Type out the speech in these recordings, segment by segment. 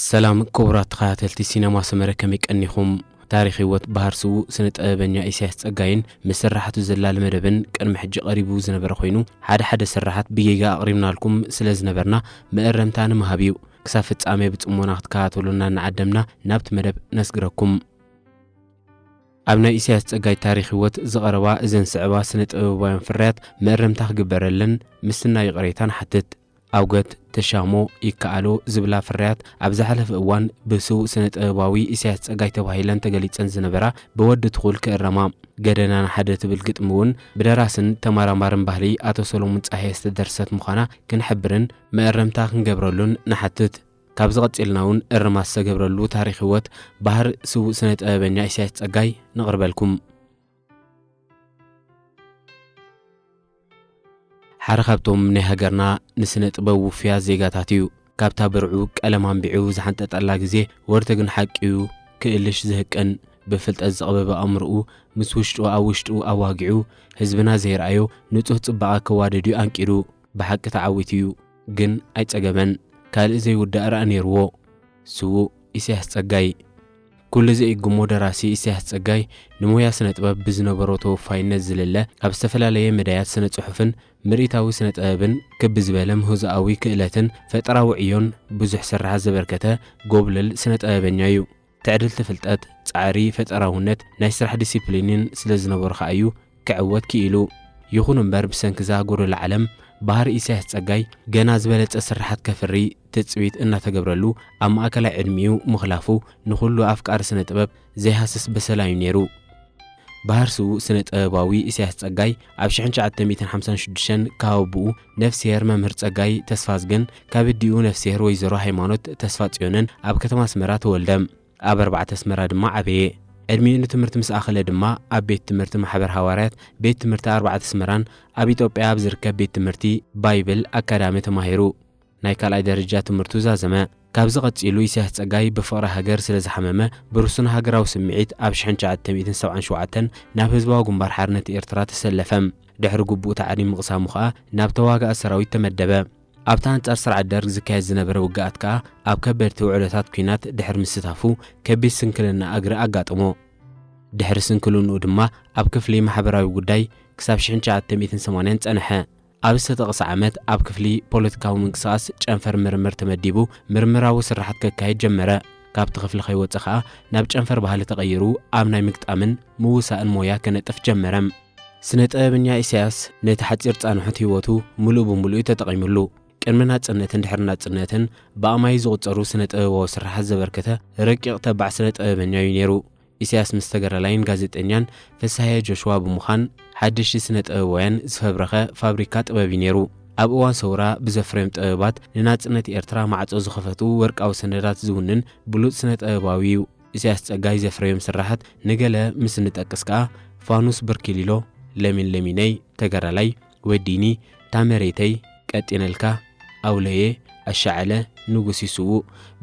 ሰላም ክቡራት ተኸታተልቲ ሲነማ ሰመረ፣ ከመይ ቀኒኹም? ታሪኽ ህይወት ባህር ስዉእ ስነ ጥበበኛ ኢሳያስ ጸጋይን ምስ ስራሓቱ ዘላለ መደብን ቅድሚ ሕጂ ቀሪቡ ዝነበረ ኮይኑ፣ ሓደ ሓደ ስራሓት ብጌጋ ኣቕሪብናልኩም ስለ ዝነበርና መእረምታ ንምሃብ እዩ። ክሳብ ፍጻሜ ብጽሞና ክትከታተሉና እናዓደምና ናብቲ መደብ ነስግረኩም። ኣብ ናይ ኢሳያስ ጸጋይ ታሪኽ ህይወት ዝቐረባ እዘን ዝስዕባ ስነ ጥበባውያን ፍርያት መእረምታ ክግበረለን ምስናይ ይቕሬታ ንሓትት። ኣውገት፣ ተሻሞ፣ ይከኣሎ ዝብላ ፍርያት ኣብ ዝሓለፈ እዋን ብስዉእ ስነ ጥበባዊ ኢሳያስ ጸጋይ ተባሂለን ተገሊጸን ዝነበራ ብወዲ ትኹል ክእረማ፣ ገደና ንሓደ ትብል ግጥሚ እውን ብደራስን ተመራማርን ባህሊ ኣቶ ሰሎሙን ጸሃየ ዝተደርሰት ምዃና ክንሕብርን መእረምታ ክንገብረሉን ንሓትት። ካብዚ ቀጺልና እውን እርማት ዝተገብረሉ ታሪኽ ህይወት ባህር ስዉእ ስነ ጥበበኛ ኢሳያስ ጸጋይ ነቕርበልኩም። ሓደ ካብቶም ናይ ሃገርና ንስነ ጥበብ ውፉያት ዜጋታት እዩ። ካብታ ብርዑ ቀለም ኣንቢዑ ዝሓንጠጠላ ግዜ ወርተ ግን ሓቂኡ ክእልሽ ዝህቅን፣ ብፍልጠት ዝቐበበ ኣእምርኡ ምስ ውሽጡ ኣብ ውሽጡ ኣዋጊዑ ህዝብና ዘይረኣዮ ንጹህ ጽባቐ ከዋድድ እዩ ኣንቂዱ። ብሓቂ ተዓዊቱ እዩ፣ ግን ኣይጸገበን። ካልእ ዘይውዳእ ራእ ነይርዎ። ስዉእ ኢሳያስ ጸጋይ። ኩሉ ዘይእግሞ ደራሲ ኢሳያስ ጸጋይ ንሞያ ስነ ጥበብ ብዝነበሮ ተወፋይነት ዝልለ፣ ኣብ ዝተፈላለየ መዳያት ስነ ጽሑፍን ምርኢታዊ ስነ ጥበብን ክብ ዝበለ ምህዞኣዊ ክእለትን ፈጠራዊ ዕዮን ብዙሕ ስራሓት ዘበርከተ ጎብለል ስነ ጥበበኛ እዩ። ትዕድልቲ ፍልጠት፣ ጻዕሪ፣ ፈጠራውነት ናይ ስራሕ ዲሲፕሊንን ስለ ዝነበሮ ከኣ እዩ ክዕወት ክኢሉ። ይኹን እምበር ብሰንኪ እዛ ጎደሎ ዓለም ባህር ኢሳያስ ጸጋይ ገና ዝበለጸ ስራሓት ከፍሪ ትጽቢት እናተገብረሉ ኣብ ማእከላይ ዕድሚኡ ምኽላፉ ንኹሉ ኣፍቃሪ ስነ ጥበብ ዘይሃስስ በሰላ እዩ ነይሩ። ባህር ስዉእ ስነ ጥበባዊ ኢሳያስ ጸጋይ ኣብ ሽሕን ትሽዓተ ሚእትን ሓምሳን ሽዱሽተን ካብ ኣቦኡ ነፍስሄር መምህር ጸጋይ ተስፋዝገን ካብ ኣዲኡ ነፍስሄር ወይዘሮ ሃይማኖት ተስፋጽዮንን ኣብ ከተማ ኣስመራ ተወልደ። ኣብ ኣርባዕተ ኣስመራ ድማ ዓበየ። ዕድሚኡ ንትምህርቲ ምስ ኣኸለ ድማ ኣብ ቤት ትምህርቲ ማሕበር ሃዋርያት፣ ቤት ትምህርቲ ኣርባዕተ ኣስመራን ኣብ ኢትዮጵያ ኣብ ዝርከብ ቤት ትምህርቲ ባይብል ኣካዳሚ ተማሂሩ። ናይ ካልኣይ ደረጃ ትምህርቱ ዛዘመ። ካብዚ ቀጺሉ ኢሳያስ ጸጋይ ብፍቕሪ ሃገር ስለ ዝሓመመ ብርሱን ሃገራዊ ስምዒት ኣብ ሽሕን ትሽዓተ ሚእትን ሰብዓን ሸውዓተን ናብ ህዝባዊ ግንባር ሓርነት ኤርትራ ተሰለፈ። ድሕሪ ግቡእ ታዕሊም ምቕሳሙ ከኣ ናብ ተዋጋኢ ሰራዊት ተመደበ። ኣብቲ ኣንጻር ስርዓት ደርግ ዝካየድ ዝነበረ ውግኣት ከኣ ኣብ ከበድቲ ውዕሎታት ኲናት ድሕሪ ምስታፉ ከቢድ ስንክልና እግሪ ኣጋጠሞ። ድሕሪ ስንክልንኡ ድማ ኣብ ክፍሊ ማሕበራዊ ጉዳይ ክሳብ ሽሕን ትሽዓተ ሚእትን ሰማንያን ጸንሐ። ኣብ ዝተጠቕሰ ዓመት ኣብ ክፍሊ ፖለቲካዊ ምንቅስቓስ ጨንፈር ምርምር ተመዲቡ ምርምራዊ ስራሓት ከካይድ ጀመረ። ካብቲ ክፍሊ ከይወጸ ከኣ ናብ ጨንፈር ባህሊ ተቐይሩ ኣብ ናይ ምግጣምን ምውሳእን ሞያ ክነጥፍ ጀመረ። ስነ ጥበበኛ ኢሳያስ ነቲ ሓጺር ጻንሖት ህይወቱ ምሉእ ብምሉእ እዩ ተጠቒሙሉ። ቅድሚ ናጽነትን ድሕሪ ናጽነትን ብኣማይ ዝቑጸሩ ስነ ጥበባዊ ስራሓት ዘበርከተ ረቂቕ ተባዕ ስነ ጥበበኛ እዩ ነይሩ። ኢሳያስ ምስ ተጋዳላይን ጋዜጠኛን ፍስሃየ ጆሽዋ ብምዃን ሓደሽቲ ስነ ጥበባውያን ዝፈብረኸ ፋብሪካ ጥበብ እዩ ነይሩ። ኣብ እዋን ሰውራ ብዘፍረዮም ጥበባት ንናጽነት ኤርትራ ማዕጾ ዝኸፈቱ ወርቃዊ ሰነዳት ዝውንን ብሉጽ ስነ ጥበባዊ እዩ። ኢሳያስ ጸጋይ ዘፍረዮም ስራሓት ንገለ ምስ ንጠቅስ ከኣ ፋኑስ ብርኪሊሎ፣ ለሚን ለሚነይ፣ ተጋዳላይ፣ ወዲኒ፣ ታመሬተይ፣ ቀጢነልካ፣ ኣውለየ፣ ኣሻዕለ፣ ንጉስ ይስውእ፣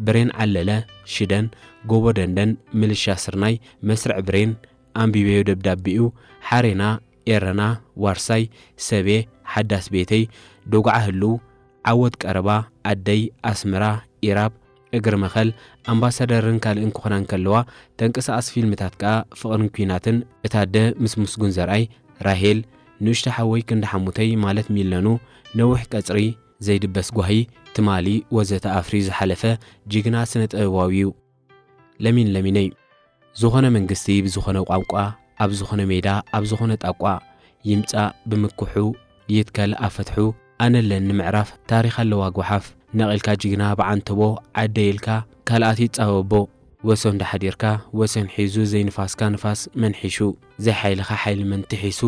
ብሬን ዓለለ፣ ሽደን፣ ጎቦ ደንደን፣ ምልሻ ስርናይ፣ መስርዕ ብሬን፣ ኣንቢበዮ ደብዳቤኡ፣ ሓሬና፣ ኤረና፣ ዋርሳይ፣ ሰቤ፣ ሓዳስ ቤተይ፣ ዶጉዓ ህልው፣ ዓወት ቀረባ፣ ኣደይ፣ ኣስመራ፣ ኢራብ፣ እግሪ መኸል፣ ኣምባሳደርን ካልእን ክኾና እንከለዋ፣ ተንቀሳቓሲ ፊልምታት ከኣ ፍቕርን ኲናትን፣ እታ ኣደ ምስ ምስጉን ዘርኣይ፣ ራሄል፣ ንእሽቶ ሓወይ ክንዲ ሓሙተይ ማለት ሚለኑ፣ ነዊሕ ቀጽሪ፣ ዘይድበስ ጓሂ፣ ትማሊ ወዘተ ኣፍርዩ ዝሓለፈ ጅግና ስነ ጥበባዊ እዩ። ለሚን ለሚነይ። ዝኾነ መንግስቲ ብዝኾነ ቋንቋ፣ ኣብ ዝኾነ ሜዳ፣ ኣብ ዝኾነ ጣቋ፣ ይምጻእ ብምክሑ፣ ይትከል ኣብ ፈትሑ፣ ኣነ ኣለኒ ምዕራፍ፣ ታሪኽ ኣለዋ ጓሓፍ፣ ነቒልካ ጅግና ብዓንተቦ፣ ዓደይ ኢልካ ካልኣት ይጻበቦ፣ ወሰን ዶ ሓዲርካ፣ ወሰን ሒዙ ዘይንፋስካ ንፋስ መን ሒሹ፣ ዘይሓይልኻ ሓይሊ መን ትሒሱ፣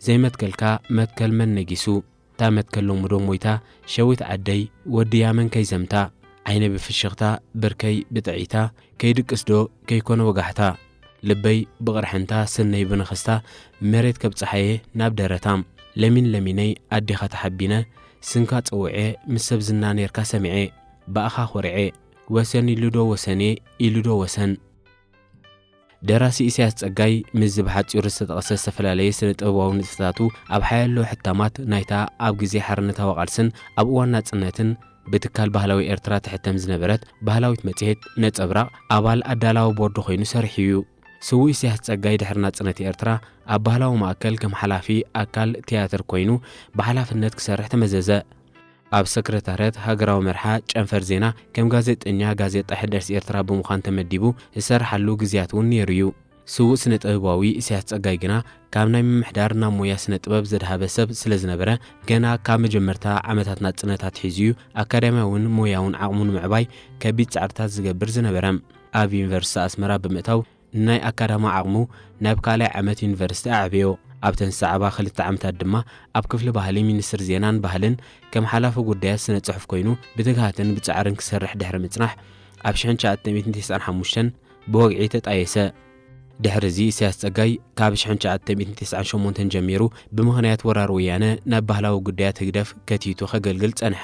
ዘይመትከልካ መትከል መን ነጊሱ፣ እታ መትከል ሎሚ ዶ ሞይታ፣ ሸዊት ዓደይ፣ ወዲ ያመን ከይዘምታ፣ ዓይነ ብፍሽኽታ፣ ብርከይ ብጥዒታ፣ ከይድቅስ ዶ ከይኮነ ወጋሕታ፣ ልበይ ብቕርሕንታ፣ ስነይ ብንኽስታ፣ መሬት ከብጽሓየ ናብ ደረታ፣ ለሚን ለሚነይ ኣዴኻ ተሓቢነ፣ ስንካ ጸዊዐ፣ ምስ ሰብ ዝና ኔርካ ሰሚዐ፣ ብኣኻ ኾሪዐ፣ ወሰን ኢሉ ዶ ወሰንየ፣ ኢሉ ዶ ወሰን። ደራሲ ኢሳያስ ጸጋይ፣ ምስዚ ብሓጺሩ ዝተጠቕሰ ዝተፈላለየ ስነ ጥበባዊ ንጥፈታቱ፣ ኣብ ሓያሎ ሕታማት ናይታ ኣብ ግዜ ሓርነታዊ ቃልስን ኣብ እዋን ናጽነትን ብትካል ባህላዊ ኤርትራ ትሕተም ዝነበረት ባህላዊት መጽሔት ነጸብራቕ ኣባል ኣዳላዊ ቦርድ ኮይኑ ሰሪሑ እዩ። ስዉእ ኢሳያስ ጸጋይ ድሕሪ ናጽነት ኤርትራ ኣብ ባህላዊ ማእከል ከም ሓላፊ ኣካል ትያትር ኮይኑ ብሓላፍነት ክሰርሕ ተመዘዘ። ኣብ ሰክረታርያት ሃገራዊ መርሓ ጨንፈር ዜና ከም ጋዜጠኛ ጋዜጣ ሕዳስ ኤርትራ ብምዃን ተመዲቡ ዝሰርሓሉ ግዜያት እውን ነይሩ እዩ። ስዉእ ስነ ጥበባዊ ኢሳያስ ጸጋይ ግና ካብ ናይ ምምሕዳር ናብ ሞያ ስነ ጥበብ ዘድሃበ ሰብ ስለ ዝነበረ፣ ገና ካብ መጀመርታ ዓመታት ናጽነት ኣትሒዙ እዩ ኣካዳሚያውን ሞያውን ዓቕሙ ንምዕባይ ከቢድ ጻዕርታት ዝገብር ዝነበረ። ኣብ ዩኒቨርሲቲ ኣስመራ ብምእታው ናይ ኣካዳሚ ዓቕሙ ናብ ካልኣይ ዓመት ዩኒቨርሲቲ ኣዕበዮ። ኣብተን ዝሰዓባ ክልተ ዓመታት ድማ ኣብ ክፍሊ ባህሊ ሚኒስትሪ ዜናን ባህልን ከም ሓላፊ ጉዳያት ስነ ጽሑፍ ኮይኑ ብትግሃትን ብጻዕርን ክሰርሕ ድሕሪ ምጽናሕ ኣብ ሽሕን ትሽዓተ ሚእትን ተስዓን ሓሙሽተን ብወግዒ ተጣየሰ። ድሕሪ እዚ ኢሳያስ ጸጋይ ካብ ሽሕን ትሽዓተ ሚእትን ተስዓን ሸሞንተን ጀሚሩ ብምኽንያት ወራር ወያነ ናብ ባህላዊ ጉዳያት ህግደፍ ከቲቱ ከገልግል ጸንሐ።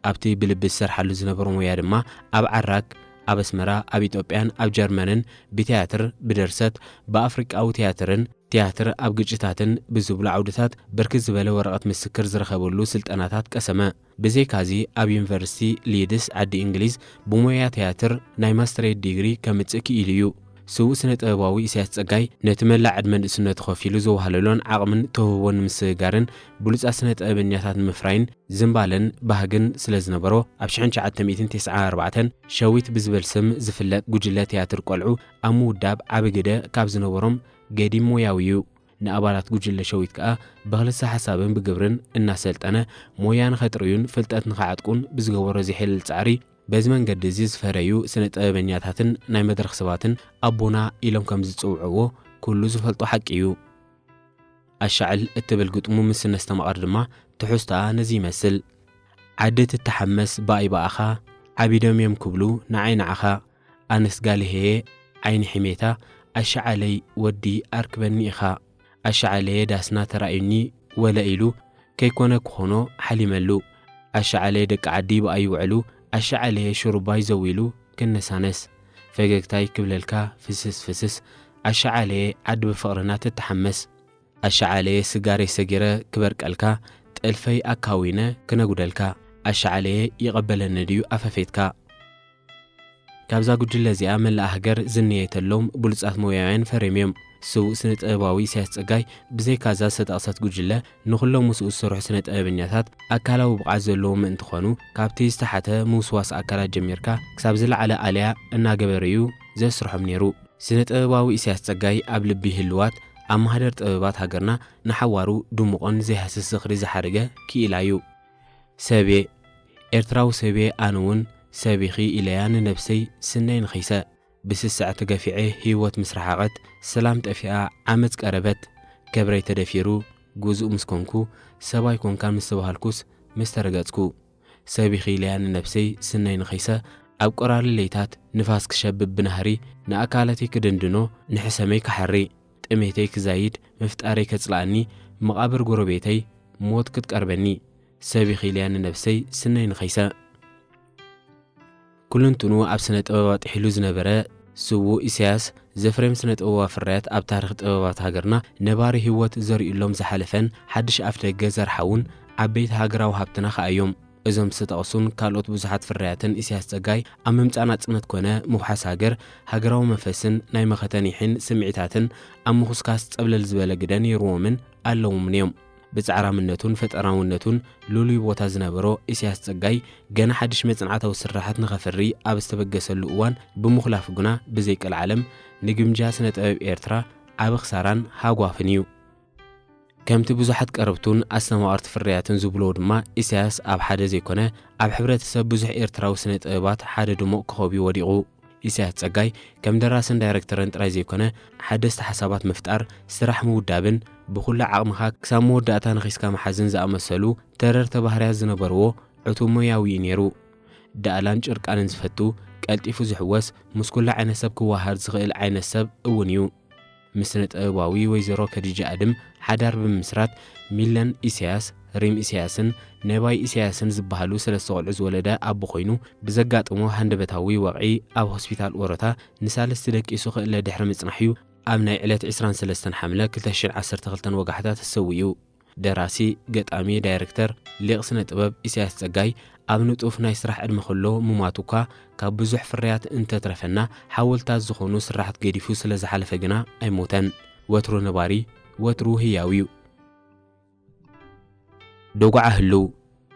ኣብቲ ብልቢ ዝሰርሓሉ ዝነበሮ ሞያ ድማ ኣብ ዓራግ፣ ኣብ ኣስመራ፣ ኣብ ኢትዮጵያን ኣብ ጀርመንን ብትያትር፣ ብደርሰት፣ ብኣፍሪቃዊ ትያትርን ትያትር ኣብ ግጭታትን ብዝብሉ ዓውድታት ብርክት ዝበለ ወረቐት ምስክር ዝረኸበሉ ስልጠናታት ቀሰመ። ብዘይካዚ ኣብ ዩኒቨርሲቲ ሊድስ ዓዲ እንግሊዝ ብሞያ ትያትር ናይ ማስተሬት ዲግሪ ከምጽእ ክኢሉ እዩ። ስዉእ ስነ ጥበባዊ ኢሳያስ ጸጋይ ነቲ መላእ ዕድመ ንእስነቱ ከፊሉ ዘዋህለሎን ዓቕምን ተውህቦን ንምስግጋርን ብሉጻት ስነ ጥበበኛታት ንምፍራይን ዝንባለን ባህግን ስለ ዝነበሮ ኣብ ሽሕን ትሽዓተ ሚእትን ተስዓን ኣርባዕተን ሸዊት ብዝብል ስም ዝፍለጥ ጉጅለ ትያትር ቆልዑ ኣብ ምውዳብ ዓቢ ግደ ካብ ዝነበሮም ገዲም ሞያዊ እዩ። ንኣባላት ጉጅለ ሸዊት ከኣ ብክልሰ ሓሳብን ብግብርን እናሰልጠነ ሞያ ንኸጥርዩን ፍልጠት ንኸዓጥቁን ብዝገበሮ ዘይሕለል ጻዕሪ በዚ መንገዲ እዚ ዝፈረዩ ስነ ጥበበኛታትን ናይ መድረኽ ሰባትን ኣቦና ኢሎም ከም ዝጽውዕዎ ኩሉ ዝፈልጦ ሓቂ እዩ። ኣሻዕል እትብል ግጥሙ ምስ ነስተማቐር ድማ ትሕዝቶኣ ነዚ ይመስል። ዓዲ ትተሓመስ ብኣይ ብኣኻ፣ ዓቢዶም እዮም ክብሉ ንዓይ ንዓኻ፣ ኣነስ ጋል ሄየ ዓይኒ ሒሜታ፣ ኣሻዓለይ ወዲ ኣርክበኒ ኢኻ። ኣሻዓለየ ዳስና ተራእዩኒ ወለ ኢሉ፣ ከይኮነ ክኾኖ ሓሊመሉ። ኣሻዓለየ ደቂ ዓዲ ብኣይ ይውዕሉ፣ ኣሻዓለየ ሽሩባይ ዘው ኢሉ ክነሳነስ። ፈገግታይ ክብለልካ ፍስስ ፍስስ፣ ኣሻዓለየ ዓዲ ብፍቕርና ትተሓመስ። ኣሻዓለየ ስጋረይ ሰጊረ ክበርቀልካ፣ ጥልፈይ ኣካዊነ ክነጉደልካ፣ ኣሻዓለየ ይቐበለኒ ድዩ ኣፈፌትካ? ካብዛ ጉጅለ እዚኣ መላእ ሃገር ዝንየተሎም ብሉጻት ሞያውያን ፈርዮም እዮም። ስዉእ ስነ ጥበባዊ ኢሳያስ ጸጋይ ብዘይካዛ ዝተጠቕሰት ጉጅለ ንኹሎም ምስኡ ዝሰርሑ ስነ ጥበበኛታት ኣካላዊ ብቕዓት ዘለዎም ምእንቲ ኾኑ ካብቲ ዝተሓተ ምውስዋስ ኣካላት ጀሚርካ ክሳብ ዝለዓለ ኣልያ እናገበረ እዩ ዘስርሖም ነይሩ። ስነ ጥበባዊ ኢሳያስ ጸጋይ ኣብ ልቢ ህልዋት ኣብ ማህደር ጥበባት ሃገርና ንሓዋሩ ድሙቕን ዘይሃስስ ዝኽሪ ዝሓረገ ክኢላ እዩ። ሰብየ፣ ኤርትራዊ ሰብየ ኣነ እውን ሰብ ኢኺ ኢለያ ንነብሰይ ስነይ ንኺሰ። ብስስዐ ተገፊዐ ህይወት ምስ ረሓቐት ሰላም ጠፊኣ ዓመጽ ቀረበት። ከብረይ ተደፊሩ ግዙእ ምስ ኮንኩ ሰብ ኣይኮንካን ምስ ተባሃልኩስ ምስ ተረገጽኩ። ሰብ ኢኺ ኢለያ ንነብሰይ ስነይ ንኺሰ ኣብ ቆራሪ ለይታት ንፋስ ክሸብብ ብናህሪ ንኣካላተይ ክድንድኖ ንሕሰመይ ክሓሪ ጥሜተይ ክዛይድ ምፍጣረይ ከጽልኣኒ መቓብር ጎረቤተይ ሞት ክትቀርበኒ ሰብ ኢኺ ኢለያ ንነብሰይ ስነይ ንኺሰ። ኩልንትኑ ኣብ ስነ ጥበብ ኣጥሒሉ ዝነበረ ስዉእ ኢሳያስ ዘፍረዮም ስነ ጥበባዊ ፍርያት ኣብ ታሪኽ ጥበባት ሃገርና ነባሪ ህይወት ዘርእዩሎም ዝሓለፈን ሓድሽ ኣፍደገ ዘርሓዉን ዓበይቲ ሃገራዊ ሃብትና ከኣ እዮም። እዞም ዝተጠቕሱን ካልኦት ብዙሓት ፍርያትን ኢሳያስ ጸጋይ ኣብ ምምጻእ ናጽነት ኮነ ምውሓስ ሃገር ሃገራዊ መንፈስን ናይ መኸተ ኒሕን ስምዒታትን ኣብ ምኹስካስ ጸብለል ዝበለ ግደ ነይርዎምን ኣለዎምን እዮም። ብጻዕራምነቱን ፈጠራውነቱን ልሉይ ቦታ ዝነበሮ ኢሳያስ ጸጋይ ገና ሓድሽ መጽናዕታዊ ስርሓት ንኸፍሪ ኣብ ዝተበገሰሉ እዋን ብምኹላፉ ግና ብዘይቀልዓለም ንግምጃ ስነ ጥበብ ኤርትራ ዓቢ ክሳራን ሃጓፍን እዩ። ከምቲ ብዙሓት ቀረብቱን ኣስተማቐርቲ ፍርያትን ዝብልዎ ድማ ኢሳያስ ኣብ ሓደ ዘይኮነ ኣብ ሕብረተሰብ ብዙሕ ኤርትራዊ ስነ ጥበባት ሓደ ድሙቕ ኮኾብ እዩ ወዲቑ። ኢሳያስ ጸጋይ ከም ደራስን ዳይረክተርን ጥራይ ዘይኮነ ሓደስቲ ሓሳባት ምፍጣር፣ ስራሕ ምውዳብን ብኹሉ ዓቕምኻ ክሳብ መወዳእታ ነኺስካ ምሓዝን ዝኣመሰሉ ተረርቲ ባህርያት ዝነበርዎ ዕቱብ ሞያዊ እዩ ነይሩ። ዳእላን ጭርቃንን ዝፈቱ፣ ቀልጢፉ ዝሕወስ፣ ምስ ኩሉ ዓይነት ሰብ ክወሃድ ዝኽእል ዓይነት ሰብ እውን እዩ። ምስ ስነ ጥበባዊ ወይዘሮ ከዲጃ ኣድም ሓዳር ብምምስራት ሚለን ኢሳያስ፣ ሪም ኢሳያስን ነባይ ኢሳያስን ዝበሃሉ ሰለስተ ቆልዑ ዝወለደ ኣቦ ኮይኑ ብዘጋጠሞ ሃንደበታዊ ወቕዒ ኣብ ሆስፒታል ኦሮታ ንሳልስቲ ደቂሱ ክእለ ድሕሪ ምጽናሕ እዩ ኣብ ናይ ዕለት ዕስራን ሰለስተን ሓምለ ክልተ ሽሕን ዓሰርተ ክልተን ወጋሕታ ተሰዊኡ። ደራሲ፣ ገጣሚ፣ ዳይረክተር፣ ሊቕ ስነ ጥበብ ኢሳያስ ጸጋይ ኣብ ንጡፍ ናይ ስራሕ ዕድመ ከሎ ምሟቱ እኳ ካብ ብዙሕ ፍርያት እንተትረፈና ሓወልታት ዝኾኑ ስራሓት ገዲፉ ስለ ዝሓለፈ ግና ኣይሞተን። ወትሩ ነባሪ፣ ወትሩ ህያው እዩ። ዶጉዓ ህልው።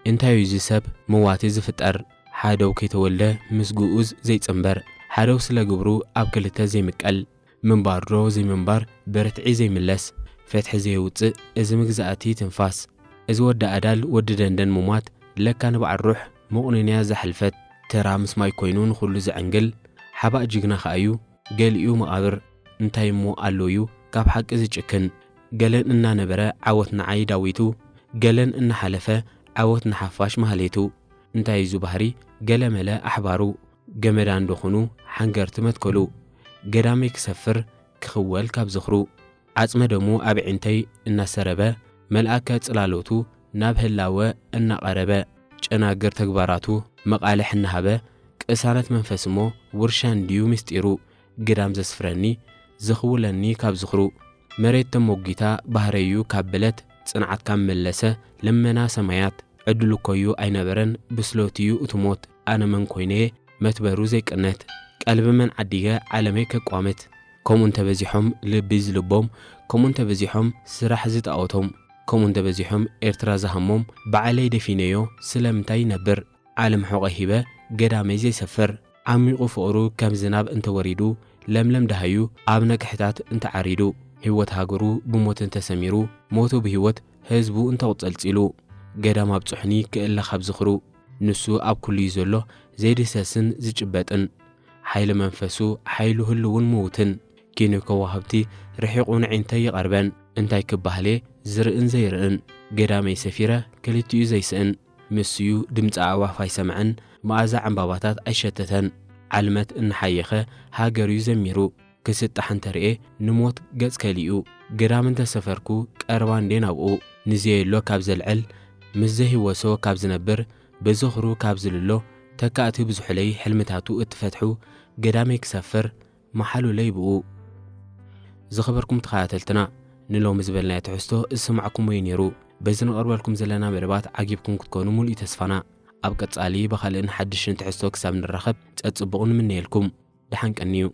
እንታይ እዩ እዚ ሰብ መዋቲ ዝፍጠር? ሓደው ከይተወልደ ምስ ግኡዝ ዘይጽንበር፣ ሓደው ስለ ግብሩ ኣብ ክልተ ዘይምቀል፣ ምንባር ዶ ዘይምንባር ብርትዒ ዘይምለስ፣ ፍትሒ ዘየውጽእ እዚ ምግዛእቲ ትንፋስ። እዚ ወዲ ኣዳል ወዲ ደንደን ምሟት ለካ ንበዓል ሩሕ መቑነንያ ዘሕልፈት፣ ተራ ምስማይ ኮይኑ ንኹሉ ዘዕንግል ሓባእ ጅግና ከኣ እዩ። ገሊኡ መቓብር እንታይ እሞ ኣሎ እዩ ካብ ሓቂ ዝጭክን? ገለን እናነበረ ዓወት ንዓይ ዳዊቱ፣ ገለን እናሓለፈ ዓወት ንሓፋሽ ማህሌቱ። እንታይ እዩ እዚ ባህሪ ገለመለ ኣሕባሩ? ገመዳ እንዶ ኹኑ ሓንገርቲ መትከሉ፣ ገዳመይ ክሰፍር ክኽወል ካብ ዝኽሩ። ዓጽመ ደሙ ኣብ ዒንተይ እናሰረበ፣ መልኣከ ጽላሎቱ ናብ ህላወ እናቐረበ፣ ጨናግር ተግባራቱ መቓልሕ እናሃበ፣ ቅሳነት መንፈስ እሞ ውርሻ እንድዩ ምስጢሩ። ግዳም ዘስፍረኒ ዝኽውለኒ ካብ ዝኽሩ። መሬት ተሞጊታ ባህረዩ ካብ በለት፣ ጽንዓት ካብ መለሰ ልመና ሰማያት። ዕድሉ እኮዩ ኣይነበረን ብስሎትዩ እቲ ሞት። ኣነ መን ኮይነየ መትበሩ ዘይቅነት፣ ቀልቢ መን ዓዲገ ዓለመይ ከቋምት። ከምኡ እንተበዚሖም ልቢ ዝልቦም፣ ከምኡ እንተበዚሖም ስራሕ ዝጣኦቶም፣ ከምኡ እንተበዚሖም ኤርትራ ዝሃሞም፣ ባዕለይ ደፊነዮ ስለምንታይ ይነብር? ዓለም ሕቖ ሂበ ገዳመይ ዘይሰፍር። ዓሚቑ ፍቕሩ ከም ዝናብ እንተወሪዱ፣ ለምለም ደሃዩ ኣብ ነግሕታት እንተዓሪዱ፣ ህይወት ሃገሩ ብሞት እንተሰሚሩ፣ ሞቱ ብህይወት ህዝቡ እንተቕጸልጺሉ፣ ገዳም ኣብጽሑኒ ክእለ ካብ ዝኽሩ። ንሱ ኣብ ኩሉ እዩ ዘሎ ዘይድህሰስን ዝጭበጥን። ሓይሊ መንፈሱ ሓይሉ ህልውን ምዉትን። ኪኑ ከዋኽብቲ ርሒቑ ንዒንተይ ይቐርበን። እንታይ ክበሃልየ ዝርእን ዘይርእን። ገዳመይ ሰፊረ ክልቲኡ ዘይስእን። ምስዩ ድምጺ ኣዕዋፍ ኣይሰምዐን፣ መኣዛ ዕምባባታት ኣይሸተተን። ዓልመት እናሓየኸ ሃገርዩ ዘሚሩ። ክስጣሕ እንተርእየ ንሞት ገጽ ከሊኡ። ገዳም እንተሰፈርኩ ቀረባ እንዴ ናብኡ። ንዘየሎ ካብ ዘልዕል፣ ምስ ዘይህወሶ ካብ ዝነብር፣ ብዝኽሩ ካብ ዝልሎ፣ ተካእቲ ብዙሑለይ ሕልምታቱ እትፈትሑ፣ ገዳመይ ክሰፍር መሓሉለይ ብኡ። ዝኸበርኩም ተኸታተልትና፣ ንሎሚ ዝበልናዮ ትሕዝቶ ዝሰማዕኩሞ እዩ ነይሩ። በዚ ንቐርበልኩም ዘለና መደባት ዓጊብኩም ክትኮኑ ሙሉእ ተስፋና። ኣብ ቀጻሊ ብኻልእን ሓድሽን ትሕዝቶ ክሳብ ንራኸብ ጸጽቡቑ ንምነየልኩም። ደሓን ቀንዩ።